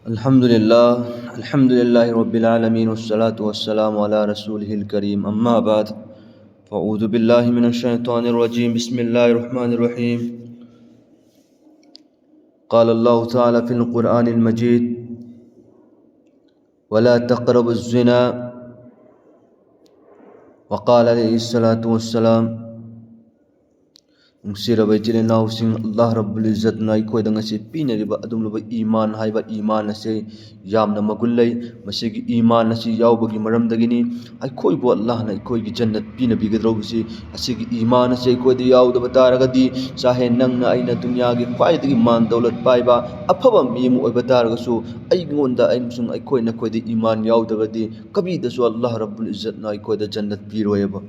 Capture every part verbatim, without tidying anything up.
الحمد لله. الحمد لله رب العالمين، والصلاة والسلام على رسوله الكريم. أما بعد، فأعوذ بالله من الشيطان الرجيم. بسم الله الرحمن الرحيم. قال الله تعالى في القرآن المجيد: ولا تقربوا الزنا. وقال عليه الصلاة والسلام. ꯅꯨꯡꯁꯤꯔꯕ ꯏꯆꯤꯜ ꯏꯅꯥꯎꯁꯤꯡ, ꯑꯜꯂꯥꯍ ꯔꯕꯨꯜ ꯏꯖꯠꯅ ꯑꯩꯈꯣꯏꯗ ꯉꯁꯤ ꯄꯤꯅꯔꯤꯕ ꯑꯗꯨꯒꯨꯝꯂꯕ ꯏꯃꯥꯟ ꯍꯥꯏꯕ ꯏꯃꯥꯟ ꯑꯁꯤ ꯌꯥꯝꯅ ꯃꯒꯨꯟ ꯂꯩ꯫ ꯃꯁꯤꯒꯤ ꯏꯃꯥꯟ ꯑꯁꯤ ꯌꯥꯎꯕꯒꯤ ꯃꯔꯝꯗꯒꯤꯅꯤ ꯑꯩꯈꯣꯏꯕꯨ ꯑꯜꯂꯥꯍꯅ ꯑꯩꯈꯣꯏꯒꯤ ꯖꯟꯅꯠ ꯄꯤꯅꯕꯤꯒꯗꯧꯔꯤꯕꯁꯤ꯫ ꯑꯁꯤꯒꯤ ꯏꯃꯥꯟ ꯑꯁꯤ ꯑꯩꯈꯣꯏꯗ ꯌꯥꯎꯗꯕ ꯇꯥꯔꯒꯗꯤ, ꯆꯥꯍꯦ ꯅꯪꯅ ꯑꯩꯅ ꯗꯨꯅꯤꯌꯥꯒꯤ ꯈ꯭ꯋꯥꯏꯗꯒꯤ ꯃꯥꯟ ꯗꯧꯂꯠ ꯄꯥꯏꯕ ꯑꯐꯕ ꯃꯤ ꯑꯃ ꯑꯣꯏꯕ ꯇꯥꯔꯒꯁꯨ, ꯑꯩꯉꯣꯟꯗ ꯑꯃꯁꯨꯡ ꯑꯩꯈꯣꯏ ꯅꯈꯣꯏꯗ ꯏꯃꯥꯟ ꯌꯥꯎꯗ꯭ꯔꯒꯗꯤ, ꯀꯕꯤꯗꯁꯨ ꯑꯜꯂꯥꯍ ꯔꯕꯨꯜ ꯏꯖꯠꯅ ꯑꯩꯈꯣꯏꯗ ꯖꯟꯅꯠ ꯄꯤꯔꯣꯏꯕ꯫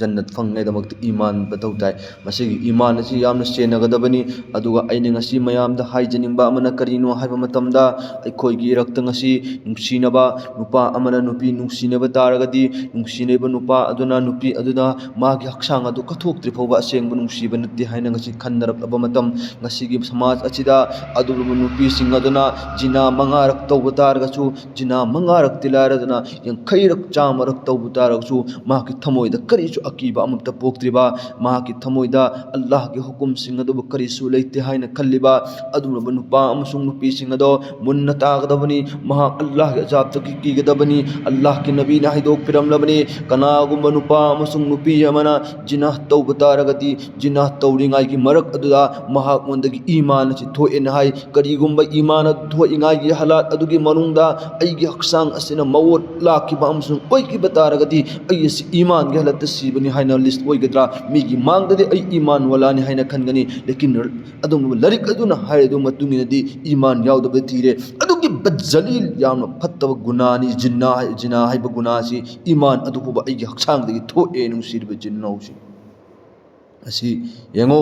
ꯖꯟꯅꯠ ꯐꯪꯅꯉꯥꯏꯗꯃꯛꯇ ꯏꯃꯥꯟ ꯃꯊꯧ ꯇꯥꯏ꯫ ꯃꯁꯤꯒꯤ ꯏꯃꯥꯟ ꯑꯁꯤ ꯌꯥꯝꯅ ꯁꯦꯟꯅꯒꯗꯕꯅꯤ꯫ ꯑꯗꯨꯒ ꯑꯩꯅ ꯉꯁꯤ ꯃꯌꯥꯝꯗ ꯍꯥꯏꯖꯅꯤꯡꯕ ꯑꯃꯅ ꯀꯔꯤꯅꯣ ꯍꯥꯏꯕ ꯃꯇꯝꯗ, ꯑꯩꯈꯣꯏꯒꯤ ꯏꯔꯛꯇ ꯉꯁꯤ ꯅꯨꯡꯁꯤꯅꯕ ꯅꯨꯄꯥ ꯑꯃꯅ ꯅꯨꯄꯤ ꯅꯨꯡꯁꯤꯅꯕ ꯇꯥꯔꯒꯗꯤ, ꯅꯨꯡꯁꯤꯅꯕ ꯅꯨꯄꯥ ꯑꯗꯨꯅ ꯅꯨꯄꯤ ꯑꯗꯨꯗ ꯃꯥꯒꯤ ꯍꯛꯆꯥꯡ ꯑꯗꯨ ꯀꯠꯊꯣꯛꯇ꯭ꯔꯤ ꯐꯥꯎꯕ ꯑꯁꯦꯡꯕ ꯅꯨꯡꯁꯤꯕ ꯅꯠꯇꯦ ꯍꯥꯏꯅ ꯉꯁꯤ ꯈꯟꯅꯔꯛꯂꯕ ꯃꯇꯝ, ꯉꯁꯤꯒꯤ ꯁꯃꯥꯖ ꯑꯁꯤꯗ ꯑꯗꯨꯒꯨꯝꯂꯕ ꯅꯨꯄꯤꯁꯤꯡ ꯑꯗꯨꯅ ꯖꯤꯅꯥ ꯃꯉꯥꯔꯛ ꯇꯧꯕ ꯇꯥꯔꯒꯁꯨ, ꯖꯤꯅꯥ ꯃꯉꯥꯔꯛꯇꯤ ꯂꯥꯏꯔꯗꯅ ꯌꯥꯡꯈꯩꯔꯛ, ꯆꯥꯝꯃꯔꯛ ꯇꯧꯕ ꯇꯥꯔꯒꯁꯨ, ꯃꯍꯥꯛꯀꯤ ꯊꯃꯣꯏꯗ ꯀꯔꯤꯁꯨ ꯑꯀꯤꯕ ꯑꯃꯠꯇ ꯄꯣꯛꯇ꯭ꯔꯤꯕ, ꯃꯍꯥꯛꯀꯤ ꯊꯃꯣꯏꯗ ꯑꯜꯂꯥꯍꯒꯤ ꯍꯨꯀꯨꯝꯁꯤꯡ ꯑꯗꯨꯕꯨ ꯀꯔꯤꯁꯨ ꯂꯩꯇꯦ ꯍꯥꯏꯅ ꯈꯜꯂꯤꯕ ꯑꯗꯨꯒꯨꯝꯂꯕ ꯅꯨꯄꯥ ꯑꯃꯁꯨꯡ ꯅꯨꯄꯤꯁꯤꯡ ꯑꯗꯣ ꯃꯨꯟꯅ ꯇꯥꯒꯗꯕꯅꯤ꯫ ꯃꯍꯥꯛ ꯑꯜꯂꯥꯍꯒꯤ ꯑꯖꯥꯕꯇꯒꯤ ꯀꯤꯒꯗꯕꯅꯤ꯫ ꯑꯜꯂꯥꯍꯒꯤ ꯅꯕꯤꯅ ꯍꯥꯏꯗꯣꯛꯄꯤꯔꯝꯂꯕꯅꯤ, ꯀꯅꯥꯒꯨꯝꯕ ꯅꯨꯄꯥ ꯑꯃꯁꯨꯡ ꯅꯨꯄꯤ ꯑꯃꯅ ꯖꯤꯅꯥ ꯇꯧꯕ ꯇꯥꯔꯒꯗꯤ, ꯖꯤꯅꯥ ꯇꯧꯔꯤꯉꯩꯒꯤ ꯃꯔꯛ ꯑꯗꯨꯗ ꯃꯍꯥꯛꯉꯣꯟꯗꯒꯤ ꯏꯃꯥꯟ ꯑꯁꯤ ꯊꯣꯛꯑꯦꯅ ꯍꯥꯏ꯫ ꯀꯔꯤꯒꯨꯝꯕ ꯏꯃꯥꯟ ꯑꯗꯨ ꯊꯣꯛꯏꯉꯩꯒꯤ ꯍꯥꯂꯥꯠ ꯑꯗꯨꯒꯤ ꯃꯅꯨꯡꯗ ꯑꯩꯒꯤ ꯍꯛꯆꯥꯡ ꯑꯁꯤꯅ ꯃꯋꯣꯠ ꯂꯥꯛꯈꯤꯕ ꯑꯃꯁꯨꯡ ꯑꯣꯏꯈꯤꯕ ꯇꯥꯔꯒꯗꯤ, ꯑꯩ ꯑꯁꯤ ꯏꯃꯥꯟꯒꯤ ꯍꯥꯂꯠꯇ ꯁꯤꯕꯅꯤ ꯍꯥꯏꯅ ꯂꯤꯁ ꯑꯣꯏꯒꯗ꯭ꯔꯥ? ꯃꯤꯒꯤ ꯃꯥꯡꯗꯗꯤ ꯑꯩ ꯏꯃꯥꯟ ꯋꯥꯂꯥꯅꯤ ꯍꯥꯏꯅ ꯈꯟꯒꯅꯤ꯫ ꯂꯦꯀꯤꯟ ꯑꯗꯨꯒꯨꯝꯂꯕ ꯂꯥꯏꯔꯤꯛ ꯑꯗꯨꯅ ꯍꯥꯏꯔꯤꯗꯨ ꯃꯇꯨꯡ ꯏꯟꯅꯗꯤ ꯏꯃꯥꯟ ꯌꯥꯎꯗꯕ ꯊꯤꯔꯦ꯫ ꯑꯗꯨꯒꯤ ꯕꯗꯖꯂꯤꯜ, ꯌꯥꯝꯅ ꯐꯠꯇꯕ ꯒꯨꯅꯥꯅꯤ ꯖꯤꯟꯅꯥ ꯍꯥꯏ-, ꯖꯤꯅꯥ ꯍꯥꯏꯕ ꯒꯨꯅꯥꯁꯤ ꯏꯃꯥꯟ ꯑꯗꯨ ꯐꯥꯎꯕ ꯑꯩꯒꯤ ꯍꯛꯆꯥꯡꯗꯒꯤ ꯊꯣꯛꯑꯦ, ꯅꯨꯡꯁꯤꯔꯤꯕ ꯏꯆꯤꯟ ꯏꯅꯥꯎꯁꯤꯡ꯫ ꯑꯁꯤ ꯌꯦꯡꯉꯨ꯫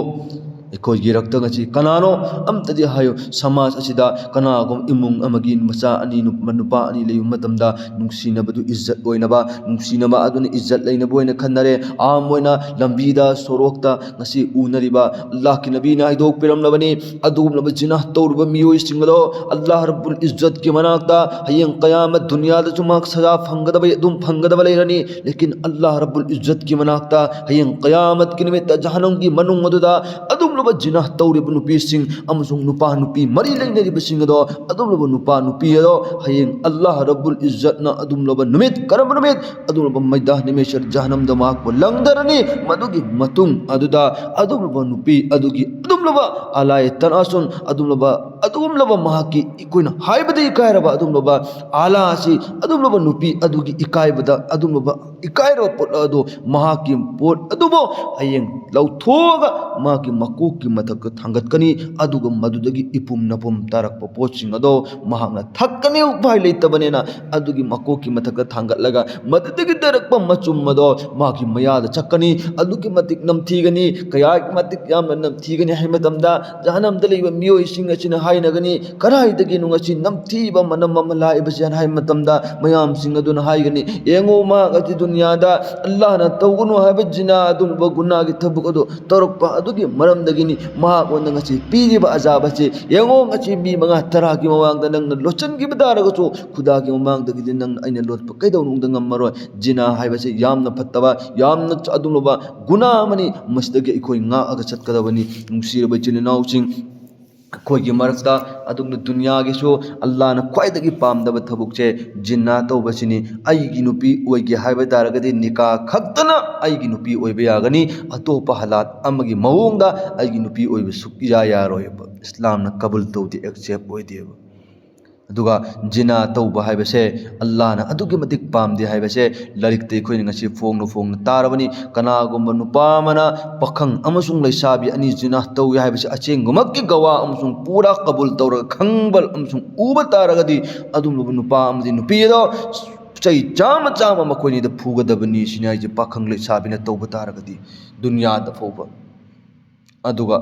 ꯑꯩꯈꯣꯏꯒꯤ ꯏꯔꯛꯇ ꯉꯁꯤ ꯀꯅꯥꯅꯣ ꯑꯝꯇꯗꯤ ꯍꯥꯏꯌꯨ, ꯁꯃꯥꯖ ꯑꯁꯤꯗ ꯀꯅꯥꯒꯨꯝꯕ ꯏꯃꯨꯡ ꯑꯃꯒꯤ ꯃꯆꯥ ꯑꯅꯤ, ꯅꯨꯄꯥ, ꯅꯨꯄꯥ ꯑꯅꯤ ꯂꯩꯕ ꯃꯇꯝꯗ ꯅꯨꯡꯁꯤꯅꯕꯗꯨ ꯏꯖꯠ ꯑꯣꯏꯅꯕ, ꯅꯨꯡꯁꯤꯅꯕ ꯑꯗꯨꯅ ꯏꯖꯠ ꯂꯩꯅꯕ ꯑꯣꯏꯅ ꯈꯟꯅꯔꯦ꯫ ꯑꯍꯥꯟꯕ ꯑꯣꯏꯅ ꯂꯝꯕꯤꯗ, ꯁꯣꯔꯣꯛꯇ ꯉꯁꯤ ꯎꯅꯔꯤꯕ ꯑꯜꯂꯥꯍꯀꯤ ꯅꯕꯤꯅ ꯍꯥꯏꯗꯣꯛꯄꯤꯔꯝꯂꯕꯅꯤ, ꯑꯗꯨꯒꯨꯝꯂꯕ ꯖꯤꯅꯥ ꯇꯧꯔꯤꯕ ꯃꯤꯑꯣꯏꯁꯤꯡ ꯑꯗꯣ ꯑꯜꯂꯥꯍ ꯔꯕꯨꯜ ꯏꯖꯠꯀꯤ ꯃꯅꯥꯛꯇ ꯍꯌꯦꯡ ꯀꯌꯥꯃꯠ ꯗꯨꯅꯤꯌꯥꯗꯁꯨ ꯃꯍꯥꯛ ꯁꯖꯥ ꯐꯪꯒꯗꯕ, ꯑꯗꯨꯝ ꯐꯪꯒꯗꯕ ꯂꯩꯔꯅꯤ꯫ ꯂꯦꯀꯤꯟ ꯑꯜꯂꯥꯍ ꯔꯕꯨꯜ ꯏꯖꯠꯀꯤ ꯃꯅꯥꯛꯇ ꯍꯌꯦꯡ ꯀꯌꯥꯃꯠꯀꯤ ꯅꯨꯃꯤꯠꯇ ꯖꯍꯟꯅꯝꯒꯤ ꯃꯅꯨꯡ ꯑꯗꯨꯗ ꯑꯗꯨꯒꯨꯝꯂꯕ ꯖꯤꯅꯥ ꯇꯧꯔꯤꯕ ꯅꯨꯄꯤꯁꯤꯡ ꯑꯃꯁꯨꯡ ꯅꯨꯄꯥ ꯅꯨꯄꯤ ꯃꯔꯤ ꯂꯩꯅꯔꯤꯕꯁꯤꯡ ꯑꯗꯣ, ꯑꯗꯨꯒꯨꯝꯂꯕ ꯅꯨꯄꯥ ꯅꯨꯄꯤ ꯑꯗꯣ ꯍꯌꯦꯡ ꯑꯜꯂꯥꯍ ꯔꯕꯨꯜ ꯏꯖꯠꯅ ꯑꯗꯨꯒꯨꯝꯂꯕ ꯅꯨꯃꯤꯠ, ꯀꯔꯝꯕ ꯅꯨꯃꯤꯠ? ꯑꯗꯨꯒꯨꯝꯂꯕ ꯃꯩꯗꯥꯅꯤ ꯃꯩꯁꯔ ꯖꯍꯟꯅꯝꯗ ꯃꯍꯥꯛꯄꯨ ꯂꯪꯊꯔꯅꯤ꯫ ꯃꯗꯨꯒꯤ ꯃꯇꯨꯡ ꯑꯗꯨꯗ ꯑꯗꯨꯒꯨꯝꯂꯕ ꯅꯨꯄꯤ ꯑꯗꯨꯒꯤ ꯑꯗꯨꯒꯨꯝꯂꯕ ꯑꯂꯥꯏ ꯇꯅꯥꯁꯨꯟ, ꯑꯗꯨꯒꯨꯝꯂꯕ, ꯑꯗꯨꯒꯨꯝꯂꯕ ꯃꯍꯥꯛꯀꯤ ꯑꯩꯈꯣꯏꯅ ꯍꯥꯏꯕꯗ ꯏꯀꯥꯏꯔꯕ ꯑꯗꯨꯒꯨꯝꯂꯕ ꯑꯥꯂꯥ ꯑꯁꯤ, ꯑꯗꯨꯒꯨꯝꯂꯕ ꯅꯨꯄꯤ ꯑꯗꯨꯒꯤ ꯏꯀꯥꯏꯕꯗ, ꯑꯗꯨꯒꯨꯝꯂꯕ ꯏꯀꯥꯏꯔꯕ ꯄꯣꯠ ꯑꯗꯨ, ꯃꯍꯥꯛꯀꯤ ꯄꯣꯠ ꯑꯗꯨꯕꯨ ꯍꯌꯦꯡ ꯂꯧꯊꯣꯛꯑꯒ ꯃꯍꯥꯛꯀꯤ ꯃꯀꯣꯛꯀꯤ ꯃꯊꯛꯇ ꯊꯥꯡꯒꯠꯀꯅꯤ꯫ ꯑꯗꯨꯒ ꯃꯗꯨꯗꯒꯤ ꯏꯄꯨꯝ ꯅꯄꯨꯝ ꯇꯥꯔꯛꯄ ꯄꯣꯠꯁꯤꯡ ꯑꯗꯣ ꯃꯍꯥꯛꯅ ꯊꯛꯀꯅꯤ, ꯎꯄꯥꯏ ꯂꯩꯇꯕꯅꯤꯅ꯫ ꯑꯗꯨꯒꯤ ꯃꯀꯣꯛꯀꯤ ꯃꯊꯛꯇ ꯊꯥꯡꯒꯠꯂꯒ ꯃꯗꯨꯗꯒꯤ ꯇꯥꯔꯛꯄ ꯃꯆꯨꯝ ꯑꯗꯣ ꯃꯍꯥꯛꯀꯤ ꯃꯌꯥꯗ ꯆꯠꯀꯅꯤ꯫ ꯑꯗꯨꯛꯀꯤ ꯃꯇꯤꯛ ꯅꯝꯊꯤꯒꯅꯤ, ꯀꯌꯥꯒꯤ ꯃꯇꯤꯛ ꯌꯥꯝꯅ ꯅꯝꯊꯤꯒꯅꯤ ꯍꯥꯏ ꯃꯇꯝꯗ, ꯖꯍꯟꯅꯝꯗ ꯂꯩꯕ ꯃꯤꯑꯣꯏꯁꯤꯡ ꯑꯁꯤꯅ ꯍꯥꯏꯅꯒꯅꯤ, "ꯀꯗꯥꯏꯗꯒꯤꯅꯣ ꯉꯁꯤ ꯅꯝꯊꯤꯕ ꯃꯅꯝ ꯑꯃ ꯂꯥꯛꯏꯕꯁꯦ?" ꯍꯥꯏꯕ ꯃꯇꯝꯗ, ꯃꯌꯥꯝꯁꯤꯡ ꯑꯗꯨꯅ ꯍꯥꯏꯒꯅꯤ, "ꯌꯦꯡꯉꯨ, ꯃꯍꯥꯛ ꯑꯁꯤ ꯗꯨꯅꯤꯌꯥꯗ ꯑꯜꯂꯥꯍꯅ ꯇꯧꯒꯅꯨ ꯍꯥꯏꯕ ꯖꯤꯅꯥ ꯑꯗꯨꯒꯨꯝꯕ ꯒꯨꯅꯥꯒꯤ ꯊꯕꯛ ꯑꯗꯨ ꯇꯧꯔꯛꯄ ꯑꯗꯨꯒꯤ ꯃꯔꯝꯗꯒꯤꯅꯤ ꯃꯍꯥꯛꯉꯣꯟꯗ ꯉꯁꯤ ꯄꯤꯔꯤꯕ ꯑꯖꯥꯕ ꯑꯁꯤ꯫ ꯌꯦꯡꯉꯣ, ꯉꯁꯤ ꯃꯤ ꯃꯉꯥ ꯇꯔꯥꯒꯤ ꯃꯃꯥꯡꯗ ꯅꯪꯅ ꯂꯣꯠꯁꯤꯟꯈꯤꯕ ꯇꯥꯔꯒꯁꯨ, ꯈꯨꯗꯥꯒꯤ ꯃꯃꯥꯡꯗꯒꯤꯗꯤ ꯅꯪꯅ ꯑꯩꯅ ꯂꯣꯠꯄ ꯀꯩꯗꯧꯅꯨꯡꯗ ꯉꯝꯃꯔꯣꯏ꯫" ꯖꯤꯅꯥ ꯍꯥꯏꯕꯁꯤ ꯌꯥꯝꯅ ꯐꯠꯇꯕ, ꯌꯥꯝꯅ ꯑꯗꯨꯒꯨꯝꯂꯕ ꯒꯨꯅꯥ ꯑꯃꯅꯤ꯫ ꯃꯁꯤꯗꯒꯤ ꯑꯩꯈꯣꯏ ꯉꯥꯛꯑꯒ ꯆꯠꯀꯗꯕꯅꯤ꯫ ꯅꯨꯡꯁꯤꯔꯕ ꯏꯆꯤꯜ ꯏꯅꯥꯎꯁꯤꯡ, ꯑꯩꯈꯣꯏꯒꯤ ꯃꯔꯛꯇ ꯑꯗꯨꯒꯨꯝꯅ ꯗꯨꯅꯤꯌꯥꯒꯤꯁꯨ ꯑꯜꯂꯥꯍꯅ ꯈ꯭ꯋꯥꯏꯗꯒꯤ ꯄꯥꯝꯗꯕ ꯊꯕꯛꯁꯦ ꯖꯤꯅꯥ ꯇꯧꯕꯁꯤꯅꯤ꯫ ꯑꯩꯒꯤ ꯅꯨꯄꯤ ꯑꯣꯏꯒꯦ ꯍꯥꯏꯕ ꯇꯥꯔꯒꯗꯤ ꯅꯤꯀꯥ ꯈꯛꯇꯅ ꯑꯩꯒꯤ ꯅꯨꯄꯤ ꯑꯣꯏꯕ ꯌꯥꯒꯅꯤ꯫ ꯑꯇꯣꯞꯄ ꯍꯥꯂꯥꯠ ꯑꯃꯒꯤ ꯃꯑꯣꯡꯗ ꯑꯩꯒꯤ ꯅꯨꯄꯤ ꯑꯣꯏꯕ ꯁꯨꯛꯌꯥ ꯌꯥꯔꯣꯏꯕ꯫ ꯏꯁꯂꯥꯝꯅ ꯀꯕꯨꯜ ꯇꯧꯗꯦ, ꯑꯦꯛꯁꯦꯞ ꯑꯣꯏꯗꯦꯕ꯫ ꯑꯗꯨꯒ ꯖꯤꯅꯥ ꯇꯧꯕ ꯍꯥꯏꯕꯁꯦ ꯑꯜꯂꯥꯍꯅ ꯑꯗꯨꯛꯀꯤ ꯃꯇꯤꯛ ꯄꯥꯝꯗꯦ ꯍꯥꯏꯕꯁꯦ ꯂꯥꯏꯔꯤꯛꯇ ꯑꯩꯈꯣꯏꯅ ꯉꯁꯤ ꯐꯣꯡꯅ ꯐꯣꯡꯅ ꯇꯥꯔꯕꯅꯤ꯫ ꯀꯅꯥꯒꯨꯝꯕ ꯅꯨꯄꯥ ꯑꯃꯅ ꯄꯥꯈꯪ ꯑꯃꯁꯨꯡ ꯂꯩꯁꯥꯕꯤ ꯑꯅꯤ ꯖꯤꯅꯥ ꯇꯧꯏ ꯍꯥꯏꯕꯁꯤ ꯑꯁꯦꯡꯕꯃꯛꯀꯤ ꯒꯋꯥ ꯑꯃꯁꯨꯡ ꯄꯨꯔꯥ ꯀꯕꯨꯜ ꯇꯧꯔꯒ ꯈꯪꯕ ꯑꯃꯁꯨꯡ ꯎꯕ ꯇꯥꯔꯒꯗꯤ, ꯑꯗꯨꯒꯨꯝꯂꯕ ꯅꯨꯄꯥ ꯑꯃꯗꯤ ꯅꯨꯄꯤ ꯑꯗꯣ ꯆꯍꯤ ꯆꯥꯝꯃ ꯆꯥꯝꯃ ꯃꯈꯣꯏꯅꯤꯗ ꯐꯨꯒꯗꯕꯅꯤ꯫ ꯁꯤꯅꯤ ꯍꯥꯏꯁꯦ, ꯄꯥꯈꯪ ꯂꯩꯁꯥꯕꯤꯅ ꯇꯧꯕ ꯇꯥꯔꯒꯗꯤ ꯗꯨꯅꯤꯌꯥꯗ ꯐꯥꯎꯕ꯫ ꯑꯗꯨꯒ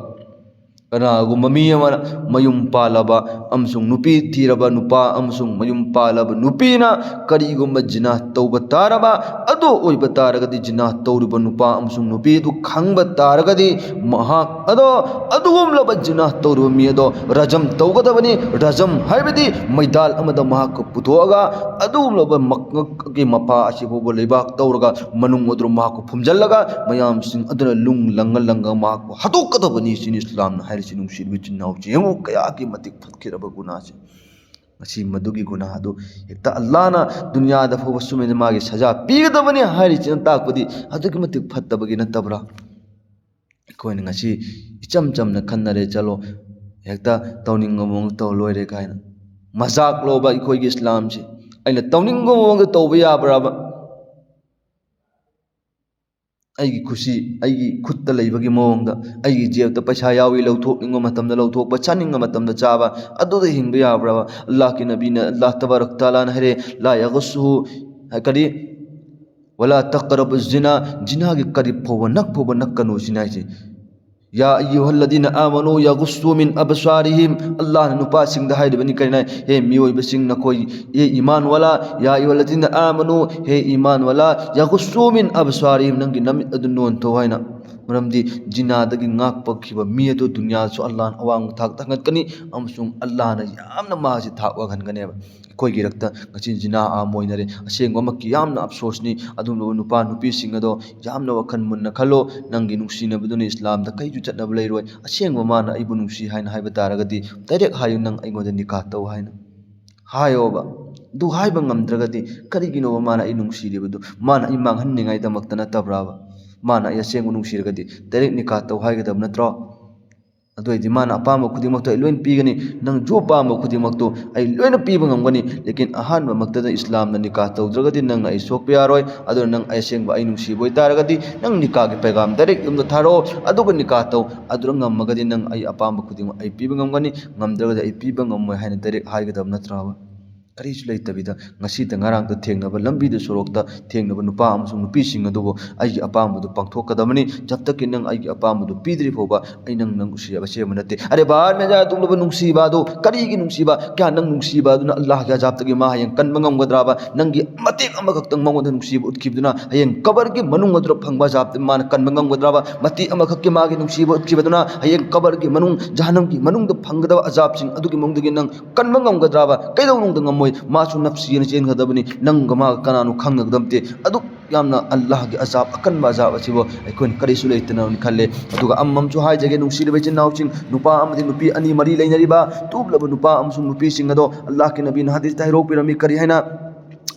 ꯀꯅꯥꯒꯨꯝꯕ ꯃꯤ ꯑꯃꯅ ꯃꯌꯨꯝ ꯄꯥꯜꯂꯕ ꯑꯃꯁꯨꯡ ꯅꯨꯄꯤ ꯊꯤꯔꯕ ꯅꯨꯄꯥ ꯑꯃꯁꯨꯡ ꯃꯌꯨꯝ ꯄꯥꯜꯂꯕ ꯅꯨꯄꯤꯅ ꯀꯔꯤꯒꯨꯝꯕ ꯖꯤꯅꯥ ꯇꯧꯕ ꯇꯥꯔꯕ, ꯑꯗꯨ ꯑꯣꯏꯕ ꯇꯥꯔꯒꯗꯤ, ꯖꯤꯅꯥ ꯇꯧꯔꯤꯕ ꯅꯨꯄꯥ ꯑꯃꯁꯨꯡ ꯅꯨꯄꯤ ꯑꯗꯨ ꯈꯪꯕ ꯇꯥꯔꯒꯗꯤ, ꯃꯍꯥꯛ ꯑꯗꯣ, ꯑꯗꯨꯒꯨꯝꯂꯕ ꯖꯤꯅꯥ ꯇꯧꯔꯤꯕ ꯃꯤ ꯑꯗꯣ ꯔꯖꯝ ꯇꯧꯒꯗꯕꯅꯤ꯫ ꯔꯖꯝ ꯍꯥꯏꯕꯗꯤ ꯃꯩꯗꯥꯜ ꯑꯃꯗ ꯃꯍꯥꯛꯀ ꯄꯨꯊꯣꯛꯑꯒ, ꯑꯗꯨꯒꯨꯝꯂꯕ ꯃꯉꯛꯀꯤ ꯃꯄꯥ ꯑꯁꯤ ꯐꯥꯎꯕ ꯂꯩꯕꯥꯛ ꯇꯧꯔꯒ, ꯃꯅꯨꯡ ꯑꯗꯨ ꯃꯍꯥꯛꯄꯨ ꯐꯨꯝꯖꯤꯜꯂꯒ, ꯃꯌꯥꯝꯁꯤꯡ ꯑꯗꯨꯅ ꯂꯨꯡ ꯂꯪꯉ ꯂꯪꯉ ꯃꯍꯥꯛꯄꯨ ꯍꯥꯠꯇꯣꯛꯀꯗꯕꯅꯤ꯫ ꯁꯤꯅꯤ ꯏꯁꯂꯥꯝꯅ ꯍꯥꯏꯔꯤꯁꯤ꯫ ꯅꯨꯡꯁꯤꯔꯕ ꯏꯆꯤꯟ ꯏꯅꯥꯎꯁꯤ, ꯌꯦꯡꯉꯨ, ꯀꯌꯥꯒꯤ ꯃꯇꯤꯛ ꯐꯠꯈꯤꯔꯕ ꯒꯨꯅꯥꯁꯤ꯫ ꯉꯁꯤ ꯃꯗꯨꯒꯤ ꯒꯨꯅꯥ ꯑꯗꯨ ꯍꯦꯛꯇ ꯑꯜꯂꯥꯅ ꯗꯨꯅꯤꯌꯥꯗ ꯐꯥꯎꯕ ꯁꯨꯃꯥꯏꯅ ꯃꯥꯒꯤ ꯁꯖꯥ ꯄꯤꯒꯗꯕꯅꯤ ꯍꯥꯏꯔꯤꯁꯤꯅ ꯇꯥꯛꯄꯗꯤ ꯑꯗꯨꯛꯀꯤ ꯃꯇꯤꯛ ꯐꯠꯇꯕꯒꯤ ꯅꯠꯇꯕ꯭ꯔꯥ? ꯑꯩꯈꯣꯏꯅ ꯉꯁꯤ ꯏꯆꯝ ꯆꯝꯅ ꯈꯟꯅꯔꯦ, ꯆꯠꯂꯣ, ꯍꯦꯛꯇ ꯇꯧꯅꯤꯡꯕ ꯃꯑꯣꯡ ꯇꯧ ꯂꯣꯏꯔꯦ ꯀꯥꯏꯅ꯫ ꯃꯖꯥꯛ ꯂꯣꯕ ꯑꯩꯈꯣꯏꯒꯤ ꯏꯁꯂꯥꯝꯁꯤ? ꯑꯩꯅ ꯇꯧꯅꯤꯡꯕ ꯃꯑꯣꯡꯗ ꯇꯧꯕ ꯌꯥꯕ꯭ꯔꯕ? ꯑꯩꯒꯤ ꯈꯨꯁꯤ, ꯑꯩꯒꯤ ꯈꯨꯠꯇ ꯂꯩꯕꯒꯤ ꯃꯑꯣꯡꯗ, ꯑꯩꯒꯤ ꯖꯦꯕꯇ ꯄꯩꯁꯥ ꯌꯥꯎꯏ, ꯂꯧꯊꯣꯛꯅꯤꯡꯕ ꯃꯇꯝꯗ ꯂꯧꯊꯣꯛꯄ, ꯆꯥꯅꯤꯡꯕ ꯃꯇꯝꯗ ꯆꯥꯕ, ꯑꯗꯨꯗ ꯍꯤꯡꯕ ꯌꯥꯕ꯭ꯔꯕ? ꯑꯜꯂꯥꯍꯀꯤ ꯅꯕꯤꯅ, ꯑꯜꯂꯥꯍ ꯇꯕꯥꯔꯛ ꯇꯥꯂꯥꯅ ꯍꯥꯏꯔꯦ, "ꯂꯥ ꯌꯒꯨꯁꯁꯨꯍꯨ", ꯀꯔꯤ? "ꯋꯂꯥ ꯇꯛꯔꯕꯨ ꯖꯤꯅꯥ", ꯖꯤꯅꯥꯒꯤ ꯀꯔꯤꯞ ꯐꯥꯎꯕ, ꯅꯛ ꯐꯥꯎꯕ ꯅꯛꯀꯅꯨ ꯁꯤꯅꯤ ꯍꯥꯏꯁꯦ꯫ "ꯌꯥ ꯑꯌꯨꯍꯜꯂꯗꯤꯅ ꯑꯥꯃꯅꯨ ꯌꯒꯨꯁꯁꯨ ꯃꯤꯟ ꯑꯕꯁꯥꯔꯤꯍꯤꯝ", ꯑꯜꯂꯥꯍꯅ ꯅꯨꯄꯥꯁꯤꯡꯗ ꯍꯥꯏꯔꯤꯕꯅꯤ ꯀꯔꯤꯅ? "ꯍꯦ ꯃꯤꯑꯣꯏꯕꯁꯤꯡ, ꯅꯈꯣꯏ, ꯍꯦ ꯏꯃꯥꯟ ꯋꯥꯂꯥ, ꯌꯥ ꯑꯌꯨꯍꯜꯂꯗꯤꯅ ꯑꯥꯃꯅꯨ, ꯍꯦ ꯏꯃꯥꯟ ꯋꯥꯂꯥ, ꯌꯒꯨꯁꯁꯨ ꯃꯤꯟ ꯑꯕꯁꯥꯔꯤꯍꯤꯝ, ꯅꯪꯒꯤ ꯅꯃꯤꯠ ꯑꯗꯨ ꯅꯣꯟꯊꯧ" ꯍꯥꯏꯅ꯫ ꯃꯔꯝꯗꯤ ꯖꯤꯅꯥꯗꯒꯤ ꯉꯥꯛꯄꯈꯤꯕ ꯃꯤ ꯑꯗꯨ ꯗꯨꯅꯤꯌꯥꯗꯁꯨ ꯑꯜꯂꯥꯍꯅ ꯑꯋꯥꯡꯕ ꯊꯥꯛꯇ ꯊꯥꯡꯒꯠꯀꯅꯤ ꯑꯃꯁꯨꯡ ꯑꯜꯂꯥꯍꯅ ꯌꯥꯝꯅ ꯃꯥꯁꯤ ꯊꯥꯛ ꯋꯥꯡꯍꯟꯒꯅꯦꯕ꯫ ꯑꯩꯈꯣꯏꯒꯤ ꯏꯔꯛꯇ ꯉꯁꯤ ꯖꯤꯅꯥ ꯑꯥꯝ ꯑꯣꯏꯅꯔꯦ꯫ ꯑꯁꯦꯡꯕꯃꯛꯀꯤ ꯌꯥꯝꯅ ꯑꯐꯁꯣꯁꯅꯤ꯫ ꯑꯗꯨꯒꯨꯝꯂꯕ ꯅꯨꯄꯥ ꯅꯨꯄꯤꯁꯤꯡ ꯑꯗꯣ ꯌꯥꯝꯅ ꯋꯥꯈꯜ ꯃꯨꯟꯅ ꯈꯜꯂꯣ꯫ ꯅꯪꯒꯤ ꯅꯨꯡꯁꯤꯅꯕꯗꯨꯅ ꯏꯁꯂꯥꯝꯗ ꯀꯩꯁꯨ ꯆꯠꯅꯕ ꯂꯩꯔꯣꯏ꯫ ꯑꯁꯦꯡꯕ ꯃꯥꯅ ꯑꯩꯕꯨ ꯅꯨꯡꯁꯤ ꯍꯥꯏꯅ ꯍꯥꯏꯕ ꯇꯥꯔꯒꯗꯤ direct ꯍꯥꯏꯌꯨ, "ꯅꯪ ꯑꯩꯉꯣꯟꯗ ꯅꯤꯀꯥ ꯇꯧ" ꯍꯥꯏꯅ ꯍꯥꯏꯌꯣꯕ꯫ ꯑꯗꯨ ꯍꯥꯏꯕ ꯉꯝꯗ꯭ꯔꯒꯗꯤ ꯀꯔꯤꯒꯤꯅꯣꯕ ꯃꯥꯅ ꯑꯩ ꯅꯨꯡꯁꯤꯔꯤꯕꯗꯨ? ꯃꯥꯅ ꯑꯩ ꯃꯥꯡꯍꯟꯅꯤꯡꯉꯥꯏꯗꯃꯛꯇ ꯅꯠꯇꯕ꯭ꯔꯥꯕ? ꯃꯥꯅ ꯑꯩ ꯑꯁꯦꯡꯕ ꯅꯨꯡꯁꯤꯔꯒꯗꯤ direct ꯅꯤꯀꯥ ꯇꯧ ꯍꯥꯏꯒꯗꯕ ꯅꯠꯇ꯭ꯔꯣ? ꯑꯗꯨ ꯑꯣꯏꯔꯗꯤ ꯃꯥꯅ ꯑꯄꯥꯝꯕ ꯈꯨꯗꯤꯡꯃꯛꯇꯣ ꯑꯩ ꯂꯣꯏꯅ ꯄꯤꯒꯅꯤ, ꯅꯪ ꯖꯣ ꯑꯄꯥꯝꯕ ꯈꯨꯗꯤꯡꯃꯛꯇꯣ ꯑꯩ ꯂꯣꯏꯅ ꯄꯤꯕ ꯉꯝꯒꯅꯤ꯫ ꯂꯦꯀꯤꯟ ꯑꯍꯥꯟꯕꯃꯛꯇꯗ ꯏꯁꯂꯥꯝꯅ ꯅꯤꯀꯥ ꯇꯧꯗ꯭ꯔꯒꯗꯤ ꯅꯪꯅ ꯑꯩ ꯁꯣꯛꯄ ꯌꯥꯔꯣꯏ꯫ ꯑꯗꯨꯅ ꯅꯪ ꯑꯩ ꯑꯁꯦꯡꯕ ꯑꯩ ꯅꯨꯡꯁꯤꯕ ꯑꯣꯏꯇꯥꯔꯒꯗꯤ ꯅꯪ ꯅꯤꯀꯥꯒꯤ ꯄꯩꯒꯥꯝ direct ꯌꯨꯝꯗ ꯊꯥꯔꯛꯑꯣ, ꯑꯗꯨꯒ ꯅꯤꯀꯥ ꯇꯧ꯫ ꯑꯗꯨꯗ ꯉꯝꯃꯒꯗꯤ ꯅꯪ ꯑꯩ ꯑꯄꯥꯝꯕ ꯈꯨꯗꯤꯡꯃꯛ ꯑꯩ ꯄꯤꯕ ꯉꯝꯒꯅꯤ, ꯉꯝꯗ꯭ꯔꯒꯗꯤ ꯑꯩ ꯄꯤꯕ ꯉꯝꯃꯣꯏ ꯍꯥꯏꯅ direct ꯍꯥꯏꯒꯗꯕ ꯅꯠꯇ꯭ꯔꯕ? ꯀꯔꯤꯁꯨ ꯂꯩꯇꯕꯤꯗ ꯉꯁꯤꯗ ꯉꯔꯥꯡꯗ ꯊꯦꯡꯅꯕ ꯂꯝꯕꯤꯗ ꯁꯣꯔꯣꯛꯇ ꯊꯦꯡꯅꯕ ꯅꯨꯄꯥ ꯑꯃꯁꯨꯡ ꯅꯨꯄꯤꯁꯤꯡ ꯑꯗꯨꯕꯨ ꯑꯩꯒꯤ ꯑꯄꯥꯝꯕꯗꯨ ꯄꯥꯡꯊꯣꯛꯀꯗꯕꯅꯤ꯫ ꯖꯕ ꯇꯛꯀꯤ ꯅꯪ ꯑꯩꯒꯤ ꯑꯄꯥꯝꯕꯗꯨ ꯄꯤꯗ꯭ꯔꯤ ꯐꯥꯎꯕ ꯑꯩ ꯅꯪ ꯅꯪ ꯅꯨꯡꯁꯤꯕ ꯑꯁꯦꯡꯕ ꯅꯠꯇꯦ꯫ ꯑꯔꯦ ꯚꯥꯏ, ꯃꯦꯖꯥ ꯑꯗꯨꯒꯨꯝꯂꯕ ꯅꯨꯡꯁꯤꯕ ꯑꯗꯨ ꯀꯔꯤꯒꯤ ꯅꯨꯡꯁꯤꯕ? ꯀꯌꯥ ꯅꯪ ꯅꯨꯡꯁꯤꯕ ꯑꯗꯨꯅ ꯑꯜꯂꯥꯍꯒꯤ ꯑꯖꯥꯕꯇꯒꯤ ꯃꯥ ꯍꯌꯦꯡ ꯀꯟꯕ ꯉꯝꯒꯗ꯭ꯔꯕ? ꯅꯪꯒꯤ ꯃꯇꯦꯛ ꯑꯃꯈꯛꯇꯪ ꯃꯉꯣꯟꯗ ꯅꯨꯡꯁꯤꯕ ꯎꯠꯈꯤꯕꯗꯨꯅ ꯍꯌꯦꯡ ꯀꯕꯔꯒꯤ ꯃꯅꯨꯡ ꯑꯗꯨꯗ ꯐꯪꯕ ꯑꯖꯥꯕꯇ ꯃꯥꯅ ꯀꯟꯕ ꯉꯝꯒꯗ꯭ꯔꯕ? ꯃꯇꯦꯛ ꯑꯃꯈꯛꯀꯤ ꯃꯥꯒꯤ ꯅꯨꯡꯁꯤꯕ ꯎꯠꯈꯤꯕꯗꯨꯅ ꯍꯌꯦꯡ ꯀꯕꯔꯒꯤ ꯃꯅꯨꯡ, ꯖꯍꯟꯅꯝꯒꯤ ꯃꯅꯨꯡꯗ ꯐꯪꯒꯗꯕ ꯑꯖꯥꯕꯁꯤꯡ ꯑꯗꯨꯒꯤ ꯃꯑꯣꯡꯗꯒꯤ ꯅꯪ ꯀꯟꯕ ꯉꯝꯒꯗ꯭ꯔꯕ? ꯀꯩꯗꯧꯅꯨꯡꯗ ꯉꯝꯃꯣꯏ꯫ ꯃꯥꯁꯨ ꯅꯞꯁꯤꯅ ꯆꯦꯟꯒꯗꯕꯅꯤ꯫ ꯅꯪꯒ ꯃꯥꯒ ꯀꯅꯥꯅꯣ ꯈꯪꯅꯒꯗꯕ ꯅꯠꯇꯦ꯫ ꯑꯗꯨꯛ ꯌꯥꯝꯅ ꯑꯜꯂꯥꯍꯒꯤ ꯑꯖꯥꯕ, ꯑꯀꯟꯕ ꯑꯖꯥꯕ ꯑꯁꯤꯕꯨ ꯑꯩꯈꯣꯏꯅ ꯀꯔꯤꯁꯨ ꯂꯩꯇꯅ ꯈꯜꯂꯦ꯫ ꯑꯗꯨꯒ ꯑꯃꯃꯝꯁꯨ ꯍꯥꯏꯖꯒꯦ, ꯅꯨꯡꯁꯤꯔꯤꯕ ꯏꯆꯤꯟ ꯏꯅꯥꯎꯁꯤꯡ, ꯅꯨꯄꯥ ꯑꯃꯗꯤ ꯅꯨꯄꯤ ꯑꯅꯤ ꯃꯔꯤ ꯂꯩꯅꯔꯤꯕ ꯇꯨꯞꯂꯕ ꯅꯨꯄꯥ ꯑꯃꯁꯨꯡ ꯅꯨꯄꯤꯁꯤꯡ ꯑꯗꯣ ꯑꯜꯂꯥꯍꯒꯤ ꯅꯕꯤꯅ ꯍꯗꯤꯁꯇ ꯍꯥꯏꯗꯣꯛꯄꯤꯔꯝꯃꯤ꯫ ꯀꯔꯤ ꯍꯥꯏꯅ?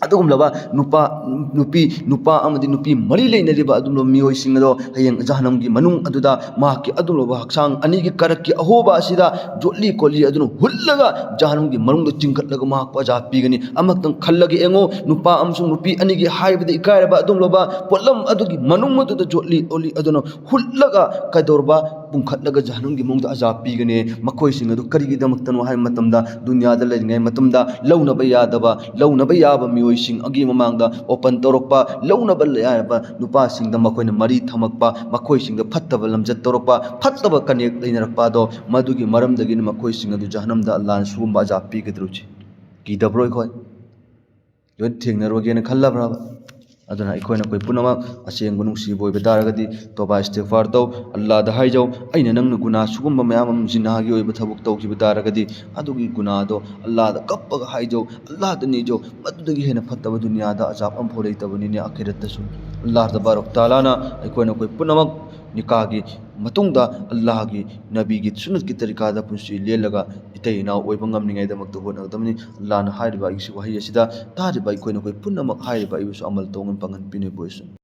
ꯑꯗꯨꯒꯨꯝꯂꯕ ꯅꯨꯄꯥ, ꯅꯨꯄꯤ, ꯅꯨꯄꯥ ꯑꯃꯗꯤ ꯅꯨꯄꯤ ꯃꯔꯤ ꯂꯩꯅꯔꯤꯕ ꯑꯗꯨꯒꯨꯝꯂꯕ ꯃꯤꯑꯣꯏꯁꯤꯡ ꯑꯗꯣ ꯍꯌꯦꯡ ꯖꯍꯟꯅꯝꯒꯤ ꯃꯅꯨꯡ ꯑꯗꯨꯗ ꯃꯍꯥꯛꯀꯤ ꯑꯗꯨꯒꯨꯝꯂꯕ ꯍꯛꯆꯥꯡ ꯑꯅꯤꯒꯤ ꯀꯔꯛꯀꯤ ꯑꯍꯣꯕ ꯑꯁꯤꯗ ꯖꯣꯠꯂꯤ ꯀꯣꯠꯂꯤ ꯑꯗꯨꯅ ꯍꯨꯠꯂꯒ ꯖꯍꯟꯅꯝꯒꯤ ꯃꯅꯨꯡꯗ ꯆꯤꯡꯈꯠꯂꯒ ꯃꯍꯥꯛꯄꯨ ꯑꯖꯥꯕ ꯄꯤꯒꯅꯤ꯫ ꯑꯃꯈꯛꯇꯪ ꯈꯜꯂꯒ ꯌꯦꯡꯉꯨ, ꯅꯨꯄꯥ ꯑꯃꯁꯨꯡ ꯅꯨꯄꯤ ꯑꯅꯤꯒꯤ ꯍꯥꯏꯕꯗ ꯏꯀꯥꯏꯔꯕ ꯑꯗꯨꯒꯨꯝꯂꯕ ꯄꯣꯠꯂꯝ ꯑꯗꯨꯒꯤ ꯃꯅꯨꯡ ꯑꯗꯨꯗ ꯖꯣꯠꯂꯤ ꯑꯣꯠꯂꯤ ꯑꯗꯨꯅ ꯍꯨꯠꯂꯒ ꯀꯩꯗꯧꯔꯕ? ꯄꯨꯡꯈꯠꯂꯒ ꯖꯍꯟꯅꯝꯒꯤ ꯃꯑꯣꯡꯗ ꯑꯖꯥꯕ ꯄꯤꯒꯅꯤ꯫ ꯃꯈꯣꯏꯁꯤꯡ ꯑꯗꯨ ꯀꯔꯤꯒꯤꯗꯃꯛꯇꯅꯣ ꯍꯥꯏꯕ ꯃꯇꯝꯗ, ꯗꯨꯅꯤꯌꯥꯗ ꯂꯩꯔꯤꯉꯩ ꯃꯇꯝꯗ ꯂꯧꯅꯕ ꯌꯥꯗꯕ, ꯂꯧꯅꯕ ꯌꯥꯕ ꯃꯤꯑꯣꯏꯁꯤꯡ ꯑꯗꯨꯒꯤ ꯃꯃꯥꯡꯗ open ꯇꯧꯔꯛꯄ, ꯂꯧꯅꯕ ꯌꯥꯔꯕ ꯅꯨꯄꯥꯁꯤꯡꯗ ꯃꯈꯣꯏꯅ ꯃꯔꯤ ꯊꯝꯃꯛꯄ, ꯃꯈꯣꯏꯁꯤꯡꯗ ꯐꯠꯇꯕ ꯂꯝꯆꯠ ꯇꯧꯔꯛꯄ, ꯐꯠꯇꯕ connect ꯂꯩꯅꯔꯛꯄ ꯑꯗꯣ, ꯃꯗꯨꯒꯤ ꯃꯔꯝꯗꯒꯤꯅꯤ ꯃꯈꯣꯏꯁꯤꯡ ꯑꯗꯨ ꯖꯍꯟꯅꯝꯗ ꯑꯜꯂꯥꯍꯅ ꯁꯤꯒꯨꯝꯕ ꯑꯖꯥꯕ ꯄꯤꯒꯗꯧꯔꯤꯁꯤ꯫ ꯀꯤꯗꯕ꯭ꯔꯣ ꯑꯩꯈꯣꯏ? ꯂꯣꯏ ꯊꯦꯡꯅꯔꯣꯏꯒꯦꯅ ꯈꯜꯂꯕ꯭ꯔꯕ? ꯑꯗꯨꯅ ꯑꯩꯈꯣꯏꯅ ꯑꯩꯈꯣꯏ ꯄꯨꯝꯅꯃꯛ ꯑꯁꯦꯡꯕ ꯅꯨꯡꯁꯤꯕ ꯑꯣꯏꯕ ꯇꯥꯔꯒꯗꯤ ꯇꯣꯕꯥ ꯏꯁꯇꯤꯒꯐꯥꯔ ꯇꯧ, ꯑꯜꯂꯥꯗ ꯍꯥꯏꯖꯧ, "ꯑꯩꯅ ꯅꯪꯅ ꯒꯨꯅꯥ ꯁꯤꯒꯨꯝꯕ ꯃꯌꯥꯝ ꯑꯃ ꯖꯤꯅꯥꯒꯤ ꯑꯣꯏꯕ ꯊꯕꯛ ꯇꯧꯈꯤꯕ ꯇꯥꯔꯒꯗꯤ ꯑꯗꯨꯒꯤ ꯒꯨꯅꯥꯗꯣ ꯑꯜꯂꯥꯗ ꯀꯞꯄꯒ ꯍꯥꯏꯖꯧ, ꯑꯜꯂꯥꯗ ꯅꯤꯖꯧ, ꯃꯗꯨꯗꯒꯤ ꯍꯦꯟꯅ ꯐꯠꯇꯕ ꯗꯨꯅꯤꯌꯥꯗ ꯑꯖꯥꯕ ꯑꯃꯐꯥꯎ ꯂꯩꯇꯕꯅꯤꯅꯦ ꯑꯈꯤꯔꯠꯇꯁꯨ꯫" ꯑꯜꯂꯥꯍ ꯇꯕꯥꯔꯛ ꯇꯥꯂꯥꯅ ꯑꯩꯈꯣꯏꯅ ꯑꯩꯈꯣꯏ ꯄꯨꯝꯅꯃꯛ ꯅꯤꯀꯥꯒꯤ ꯃꯇꯨꯡꯗ ꯑꯜꯂꯥꯍꯒꯤ ꯅꯕꯤꯒꯤ ꯁꯨꯟꯅꯠꯀꯤ ꯇꯔꯤꯀꯥꯗ ꯄꯨꯟꯁꯤ ꯂꯦꯜꯂꯒ ꯏꯇꯩ ꯏꯅꯥꯎ ꯑꯣꯏꯕ ꯉꯝꯅꯤꯡꯉꯥꯏꯗꯃꯛꯇ ꯍꯣꯠꯅꯒꯗꯕꯅꯤ꯫ ꯑꯜꯂꯥꯍꯅ ꯍꯥꯏꯔꯤꯕ ꯑꯩꯒꯤ ꯋꯥꯍꯩ ꯑꯁꯤꯗ ꯇꯥꯔꯤꯕ ꯑꯩꯈꯣꯏꯅ ꯑꯩꯈꯣꯏ ꯄꯨꯝꯅꯃꯛ ꯍꯥꯏꯔꯤꯕ ꯑꯩꯕꯨꯁꯨ ꯑꯃꯜ ꯇꯧꯅ ꯄꯥꯡꯍꯟ ꯄꯤꯅꯕ ꯑꯣꯏꯁꯅꯨ꯫